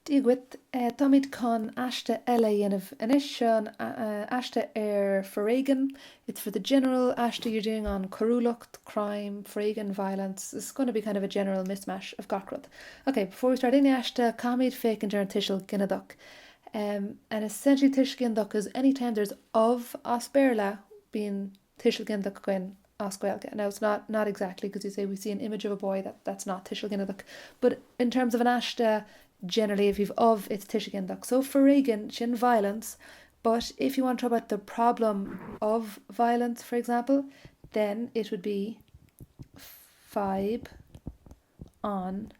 Dia dhuit. Táimid chun aiste eile a dhéanamh anois. Seo an aiste ar foréigean. It's for the general aiste you're doing on coiriúlacht, crime, foréigean, violence. It's going to be kind of a general mismash of gach rud. Ok, before we start any aiste, caithfimid féachaint ar an tuiseal ginideach. Um, and essentially tuiseal ginideach is any time there's of as Béarla, bíonn tuiseal ginideach againn as Gaeilge. Now it's not not exactly because you say we see an image of a boy that that's not tuiseal ginideach but in terms of an aiste generally if you've of it's tuiseal ginideach. So foréigean sin violence but if you want to talk about the problem of violence for example then it would be fadhb an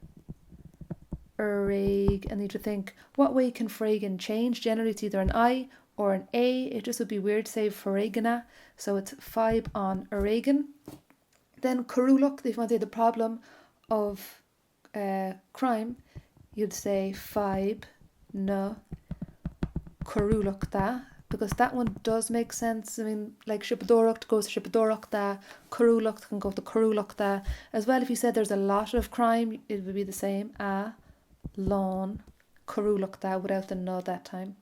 fhoréigin and you need to think what way can foréigean change? Generally it's either an I or an A. It just would be weird to say foréigne so it's fadhb an fhoréigin. Then coiriúlacht, if you want to say the problem of uh, crime, you'd say fadhb na coiriúlachta because that one does make sense. I mean, like siopadóireacht goes to siopadóireachta, coiriúlacht can go to coiriúlachta. As well, if you said there's a lot of crime, it would be the same. A lán coiriúlachta without the na that time.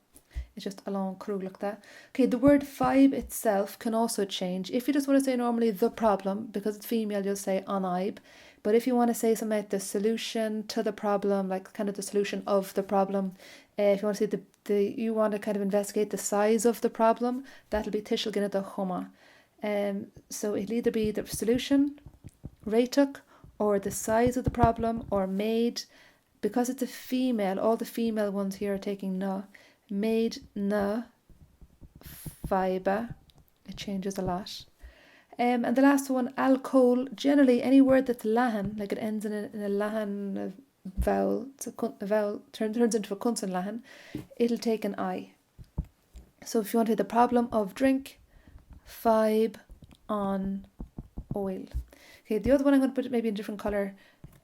It's just a lán coiriúlachta. Okay, the word fadhb itself can also change. If you just want to say normally the problem, because it's female, you'll say an fhadhb. But if you want to say something like the solution to the problem, like kind of the solution of the problem, uh, if you want to say the, the you want to kind of investigate the size of the problem, that'll be tuiseal ginideach chomh maith. Um, so it'll either be the solution, réiteach, or the size of the problem, or méid. Because it's a female, all the female ones here are taking na. Méid na faidhbe. It changes a lot. Um, and the last one, alcól. Generally, any word that's leathan, like it ends in a, in a leathan vowel, it's a, a vowel turn, turns into a conson leathan, it'll take an I. So if you want to the problem of drink, fadhb an óil. Okay, the other one I'm going to put maybe in a different colour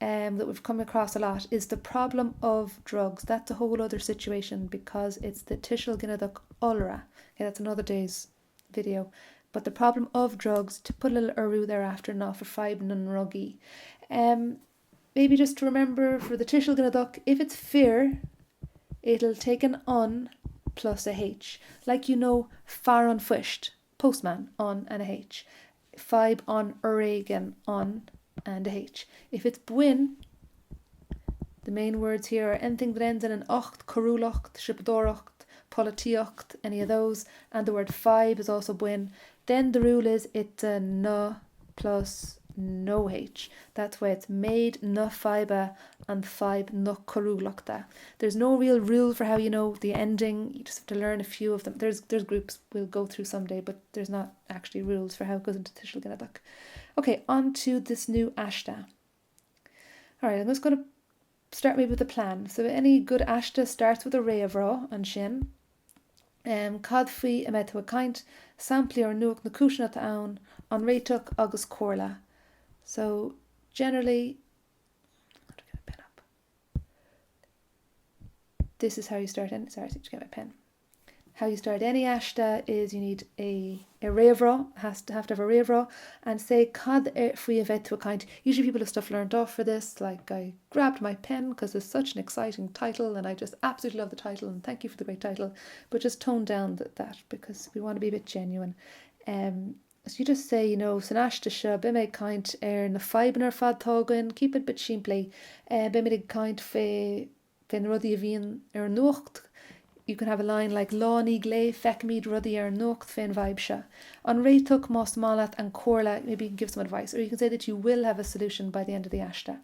um, that we've come across a lot is the problem of drugs. That's a whole other situation because it's the tuiseal ginideach iolra. Okay, that's another day's video. But the problem of drugs, to put a little urú there after na for fadhb na ndrugaí. Um, maybe just to remember for the tuiseal ginideach, if it's fear, it'll take an an plus a H. Like you know, fear an phoist, postman, an and a H. Fadhb an fhoréigin, an and a H. If it's boinn, the main words here are anything that ends in an acht, coiriúlacht, siopadóireacht, polaitíocht, any of those, and the word fadhb is also boinn. Then the rule is it's a na plus no H. That's why it's méid na faidhbe and fadhb na coiriúlachta. There's no real rule for how you know the ending. You just have to learn a few of them. There's there's groups we'll go through someday, but there's not actually rules for how it goes into tuiseal ginideach. Okay, on to this new aiste. All right, I'm just going to start maybe with a plan. So any good aiste starts with a réamhrá ansin. Um, cad faoi a mbeidh tú ag caint, samplaí ón nuacht na cúiseanna atá ann, an réiteach agus comhairle. So generally, how do I get my pen up? This is how you start any, sorry, I need to get my pen. How you start any aiste is you need a, a réamhrá, has to have to have a réamhrá, and say cad faoi a mbeidh tú ag caint. Usually people have stuff learned off for this, like I grabbed my pen because it's such an exciting title and I just absolutely love the title and thank you for the great title, but just tone down the, that because we want to be a bit genuine. Um, so you just say, you know, san aiste seo, beidh mé ag caint ar na fadhbanna ar fad atá againn, keep it a bit simplí, uh, beidh mé ag caint fé fé na rudaí a bhíonn ar an nuacht, you can have a line like lá i ndiaidh lae feicimid rudaí ar an nuacht fén bhfadhb seo. An réiteach, más maith leat, an comhairle, maybe you can give some advice, or you can say that you will have a solution by the end of the aiste.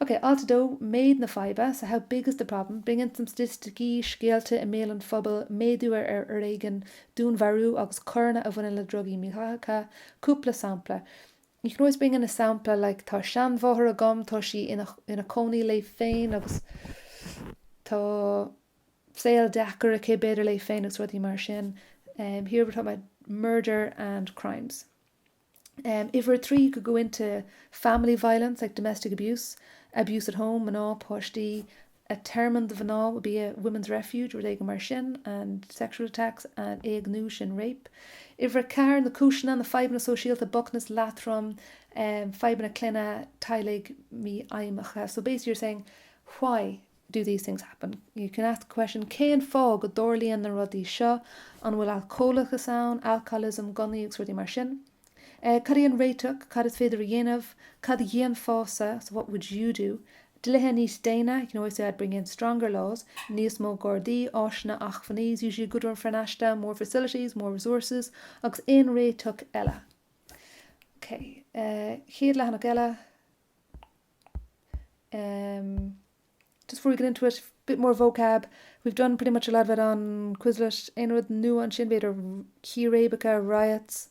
Ok, alt 2, méid na faidhbe, so how big is the problem? Bring in some staitisticí, scéalta i mbéal an phobail, méadú ar ar fhoréigean, dúnmharú agus coireanna a bhaineann le drugaí mídhleathacha, cúpla sampla. You can always bring in a sampla like tá seanmháthair agam, tá sí ina ina cónaí léi féin agus tá saol deacair aici b'fhéidir léi féin agus rudaí mar sin. Um, here we're talking about murder and crimes. Um, uimhir a 3 you could go into family violence like domestic abuse, abuse at home, mná, páistí, A tearmann do mhná would be a women's refuge, rud éigin mar sin, and sexual attacks and éigniú, sin rape. Uimhir a 4, na cúiseanna, na fadhbanna sóisialta, bochtanas, leatrom, fadhbanna clainne, teaghlaigh mífheidhmeacha. So basically you're saying why? do these things happen? You can ask the question cén fáth go dtarlaíonn na rudaí seo? An bhfuil alcólachas ann, alcoholism, gunnaí agus rudaí mar sin? Eh, cad é an réiteach? Cad is féidir a dhéanamh? Cad a dhéanfása? So what would you do? Dlíthe níos déine, you can always say I'd bring in stronger laws, níos mó gardaí, áiseanna, acmhainní is usually a good one for an aiste, more facilities, more resources, agus aon réiteach eile. Ok, eh, chéad leathanach eile. Um, just before we get into it, bit more vocab. We've done pretty much a lot of it on Quizlet. Aon rud nua ansin b'fhéidir círéibeacha, riots.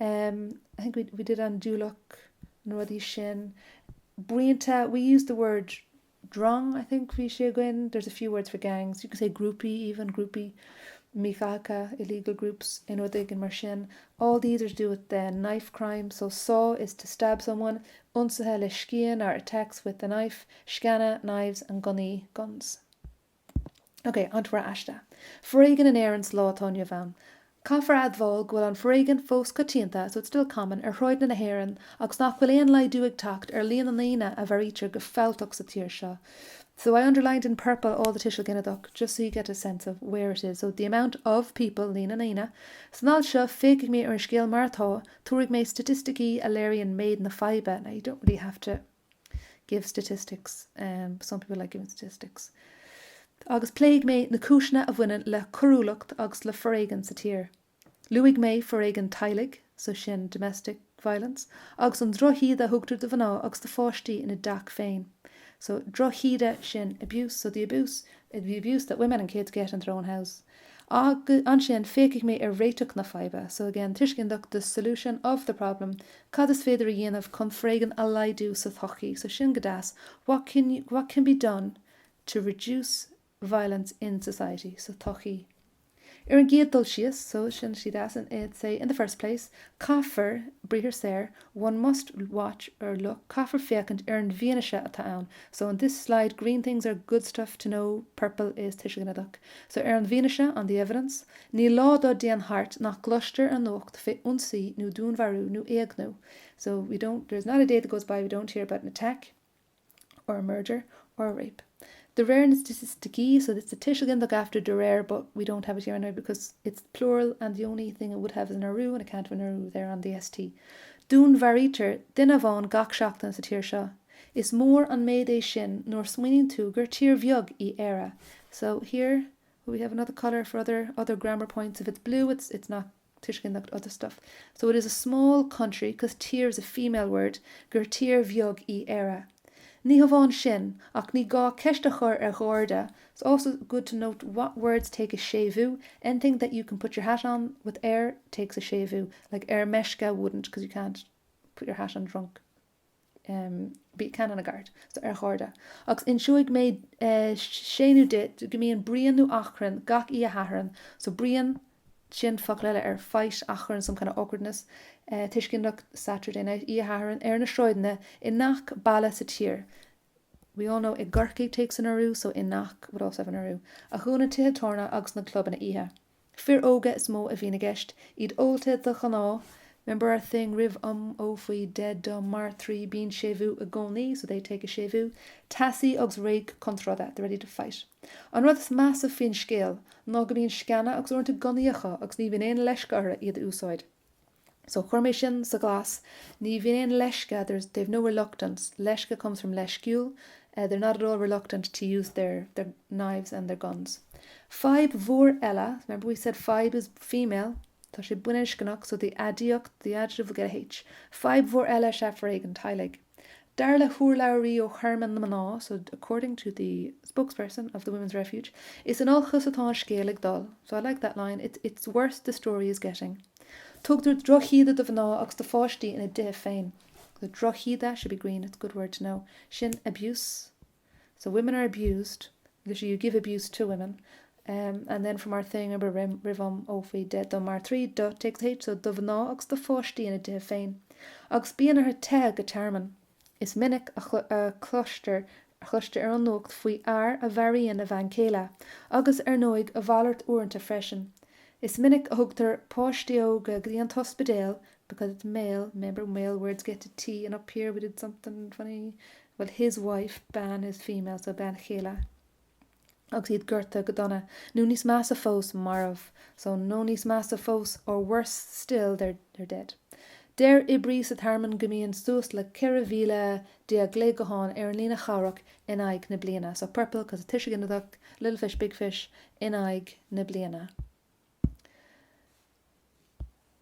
Um, I think we, we did an diúlach na rudaí sin. Buíonta, we used the word drong, I think, bhí sé againn. There's a few words for gangs. You could say grúpaí even, grúpaí mídhleathacha, illegal groups, aon rud éigin mar sin. All these are to do with the knife crime. So sá is to stab someone. Ionsaithe le scian are attacks with the knife, sceana, knives and gunnaí, guns. Ok, on to our aiste. Foréigean in Éirinn sa lá atá inniu ann. Caithfear a admháil go bhfuil an foréigean fós coitianta, so it's still common, ar shráideanna na hÉireann agus nach bhfuil aon laghdú ag teacht ar líon na ndaoine a mharaítear go fealltach sa tír seo. So I underlined in purple all the tuiseal ginideach, just so you get a sense of where it is. So the amount of people, líon na ndaoine. San alt seo, féachfaidh mé ar an scéal mar atá, Tabharfaidh mé staitisticí a léiríonn méid na faidhbe. Now you don't really have to give statistics, um, some people like giving statistics. Agus pléifidh mé na cúiseanna a bhaineann le coiriúlacht agus le foréigean sa tír. Luafaidh mé foréigean teaghlaigh, so sin domestic violence, agus an drochíde a thugtar do mhná agus do pháistí ina dteach féin. So drochíde sin abuse, so the abuse, the abuse that women and kids get in their own house. Ansin féachfaidh mé ar réiteach na faidhbe, so again tuiseal ginideach the solution of the problem, cad is féidir a dhéanamh chun foréigean a laghdú sa tsochaí, so sin go deas, what can, what can be done to reduce violence in society, sa tsochaí. Ar an gcéad dul síos, so sin sí deas, and say in the first place, caithfear, briathar saor, one must watch or look, caithfear féachaint ar an bhfianaise atá ann, so on this slide green things are good stuff to know, purple is tuiseal ginideach. So ar an bhfianaise, on the evidence, níl lá dá dtéann thart nach gcloistear an nuacht fé ionsaí nó dúnmharú nó éigniú, so we don't, there's not a day that goes by we don't hear about an attack, or a murder, or a rape. De réir na staitisticí, so it's the tuiseal ginideach after de réir, but we don't have it here anyway because it's plural and the only thing it would have is an urú and it can't have an urú there on the ST. Dúnmharaítear duine amháin gach seachtain sa tír seo. Is mór an méid é sin nuair a smaoiníonn tú gur tír bheag í Éire. So here we have another colour for other other grammar points. If it's blue, it's it's not tuiseal ginideach other stuff. So it is a small country, cos tír is a female word, gur tír bheag í Éire. Ní hamháin sin, ach ní gá ceist a chur ar gharda, it's also good to note what words take a séimhiú, anything that you can put your hat on with ar takes a séimhiú, like ar meisce wouldn't because you can't put your hat on drunk. um, but you can on a guard, so ar gharda. Agus inseoidh mé uh, sé nó duit go mbíonn bruíon nó achrann gach oíche Shathairn, so bruíon sin focal eile ar fight, achrann, some kind of awkwardness, uh, tuiseal ginideach Saturday night, oíche Shathairn, ar na sráideanna i ngach baile sa tír. We all know i gCorcaigh takes an urú, so i ngach would also have an urú. A dhúnann tithe tábhairne agus na clubanna oíche. Fir óga is mó a bhíonn i gceist, iad ólta de ghnáth, remember our thing roimh um ó faoi de do mar trí bíonn séimhiú i gcónaí, so they take a séimhiú, teasaí agus réidh chun troda, they're ready to fight. An rud is measa faoin scéal ná go mbíonn sceana agus uaireanta gunnaí acu agus ní bhíonn aon leisce orthu iad a úsáid. So chuir mé sin sa ghlas. Ní bhíonn aon leisce, there's, they've no reluctance. Leisce comes from leisciúil. Uh, they're not at all reluctant to use their, their knives and their guns. Fadhb mhór eile, remember we said fadhb is female, tá sé baininscneach, so the aidiacht, the adjective will get a H. Fadhb mhór eile is ea foréigean teaghlaigh. Dar le hurlabhraí ó Thearmann na Mná, so according to the spokesperson of the Women's Refuge, is in olcas atá an scéal ag dul. So I like that line, it's, it's worse the story is getting. Tugtar drochíde do mhná agus do pháistí ina dtithe féin. The drochíde should be green, it's a good word to know. Sin abuse. So women are abused. Literally you give abuse to women. Um, and then from our thing, remember roimh um ó faoi de do mar trí do takes H, so do mhná agus do pháistí ina dtithe féin. Agus bíonn orthu teitheadh go tearmann. Is minic a chloistear a chloistear ar an nuacht faoi fhear a mharaíonn a bhean chéile, agus ar ndóigh a mhalairt uaireanta freisin. Is minic a thugtar páistí óga go dtí an t-ospidéal because it's male, remember male words get a T and up here we did something funny, well his wife, bean is female, so bean chéile. Agus iad gortaithe go dona, nó níos measa fós, marbh. So, nó níos measa fós, or worse still, they're, they're dead. Deir oibrí sa tearmann go mbíonn suas le 14,000 glao gutháin ar an líne chabhrach in aghaidh na bliana. So, purple, 'cause it's tuiseal ginideach, little fish, big fish, in aghaidh na bliana.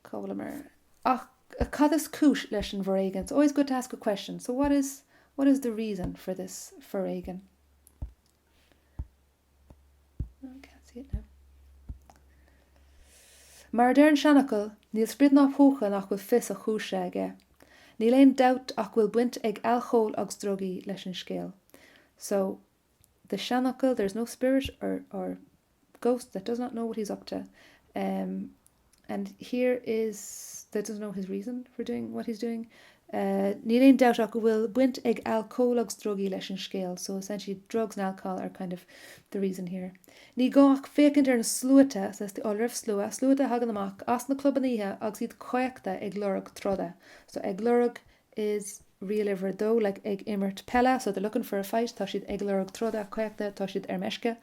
Cá bhfuileamar? Ach cad is cúis leis an bhforéigean? It's always good to ask a question. So what is, what is the reason for this foréigean? Oh, I can't see it now. Mar a deir an seanfhocal, níl sprid ná púca nach bhfuil fios a chúise aige. Níl aon dabht ach go bhfuil baint ag alcól agus drugaí leis an scéal. So, the seanfhocal, there's no spirit or, or ghost that does not know what he's up to. Um, and here is that doesn't know his reason for doing what he's doing. Uh, níl aon dabht ach go bhfuil baint ag alcól agus drugaí leis an scéal, so essentially drugs and alcohol are kind of the reason here. Ní gá ach féachaint ar na sluaite, so that's the iolra of slua, sluaite a thagann amach as na clubanna oíche agus iad caochta ag lorg troda. So ag lorg is riail uimhir a dó, like ag imirt peile, so they're looking for a fight, tá siad ag lorg troda, caochta, tá siad ar meisce.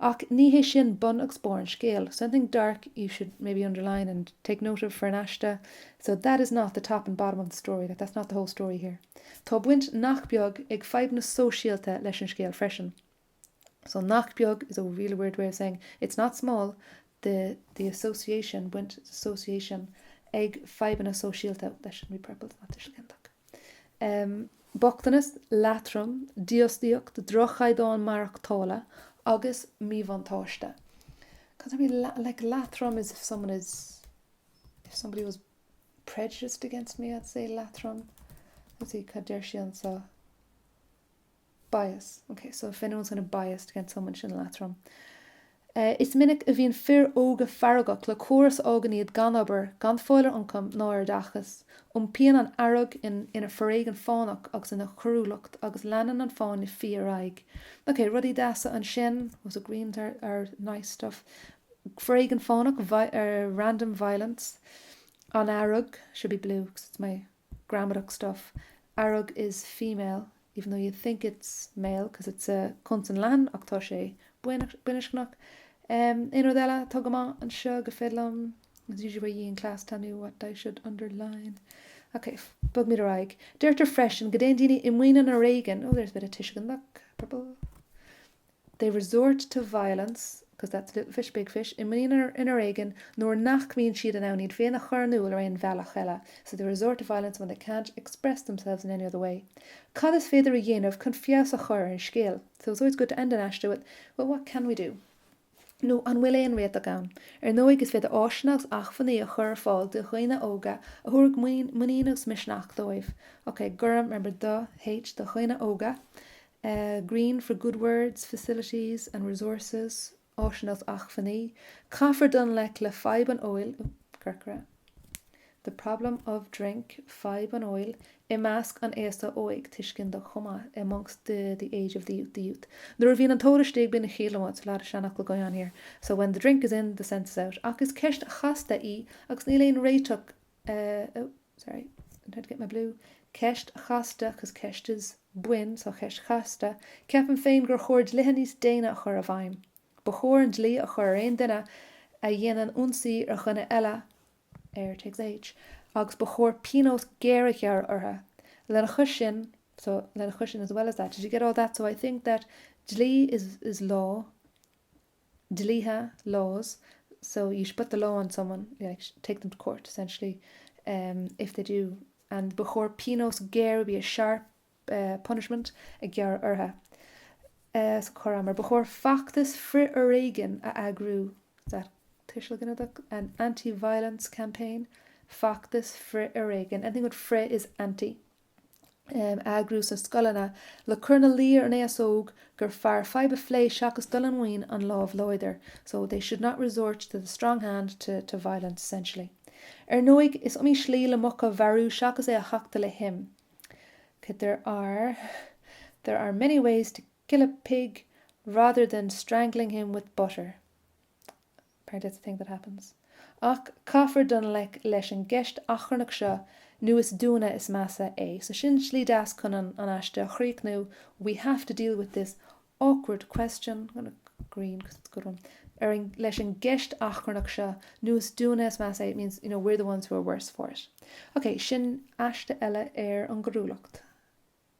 Ach ní hé sin bun agus barr an scéil. Something dark you should maybe underline and take note of for an aiste. So that is not the top and bottom of the story, like that's not the whole story here. Tá baint nach beag ag fadhbanna sóisialta leis an scéal freisin. So nach beag is a really weird way of saying it's not small, the the association, baint association ag fadhbanna sóisialta, that shouldn't be purple, it's not tuiseal ginideach. Um, bochtanas, leatrom, dífhostaíocht, droch-chaighdeán maireachtála agus míbhuntáiste. Cause I mean, like leatrom is if someone is, if somebody was prejudiced against me, I'd say leatrom. Let's see, cad deir sí anseo? Bias, ok, so if anyone's kind of biased against someone, sin leatrom. Is minic a bhíonn fir óga feargach le córas a fhágann iad gan obair, gan fáil ar ioncam ná ar oideachas. Iompaíonn an fhearg ina foréigean fánach agus ina choiriúlacht agus leanann an fáinne fí ar aghaidh. Ok, rudaí deasa ansin, was it greens are, are nice stuff. Foréigean fánach, random violence. An fhearg, should be blue because it's my gramadach stuff. Fhearg is female, even though you think it's male because it's a consan leathan ach tá sé baininscneach. Um, aon rud eile atá go maith anseo gur féidir liom It's usually where you in class tell me what I should underline. Ok, bogfaimid ar aghaidh. Deirtear freisin go dtéann daoine i muinín an fhoréigin, oh there's a bit of tuiseal ginideach, purple. They resort to violence, because that's little fish, big fish, i muinín an fhoréigin nuair nach mbíonn siad in ann iad féin a chur in iúl ar aon bhealach eile, so they resort to violence when they can't express themselves in any other way. Cad is féidir a dhéanamh chun feabhas a chur ar an scéal? So it's always good to end an aiste with, well, what can we do? Nó an bhfuil aon réiteach ann? Ar ndóigh, is féidir áiseanna agus acmhainní a chur ar fáil do dhaoine óga a thabharfaidh muinín agus misneach dóibh. Ok, gorm, remember do, H, do dhaoine óga. Green for good words, facilities and resources, áiseanna agus acmhainní. Caithfear dul i ngleic le fadhb an óil, corcra, the problem of drink, fadhb an óil, i measc an aosa óig, tuiseal ginideach chomh maith, amongst the the age of the youth, the youth. Nuair a bhíonn an t-ól istigh bíonn an chiall amuigh, it's a lot of seanfhocal going on here, so when the drink is in, the sense is out. Ach is ceist chasta í agus níl aon réiteach oh, sorry, I'm trying to get my blue, ceist chasta, cos ceist is boinn, so ceist chasta, ceapaim féin gur chóir dlíthe níos déine a chur i bhfeidhm. Ba chóir an dlí a chur ar aon duine a dhéanann ionsaí ar dhuine eile, ar takes H, agus ba chóir pionós géar a ghearradh orthu. Lena chois sin, so lena chois sin as well as that, did you get all that? So I think that dlí is, is law, dlíthe, laws, so you should put the law on someone, like take them to court essentially um, if they do and ba chóir pionós géar would be a sharp uh, punishment a ghearradh orthu. Uh, so chuireamar ba chóir feachtas frith-fhoréigin a eagrú is that tuiseal ginideach an anti-violence campaign feachtas frith-fhoréigin anything with frith is anti eagrú sna scoileanna le cur ina luí ar an aos óg gur fearr fadhb a phlé seachas dul i muinín an lámh láidir, so they should not resort to the strong hand to, to violence essentially. Ar ndóigh, is iomaí slí le muc a mharú seachas é a thachtadh le him. Okay, there are, there are many ways to kill a pig rather than strangling him with butter. Apparently that's a thing that happens. Ach caithfear dul i ngleic leis an gceist achrannach seo nó is dúinne is measa é. So sin slí deas chun an, an aiste a chríochnú, we have to deal with this awkward question. Green because it's a good one. Ar an, leis an gceist achrannach seo, nó is dúinne is measa é, it means, you know, we're the ones who are worse for it. Ok, sin aiste eile ar an gcoiriúlacht.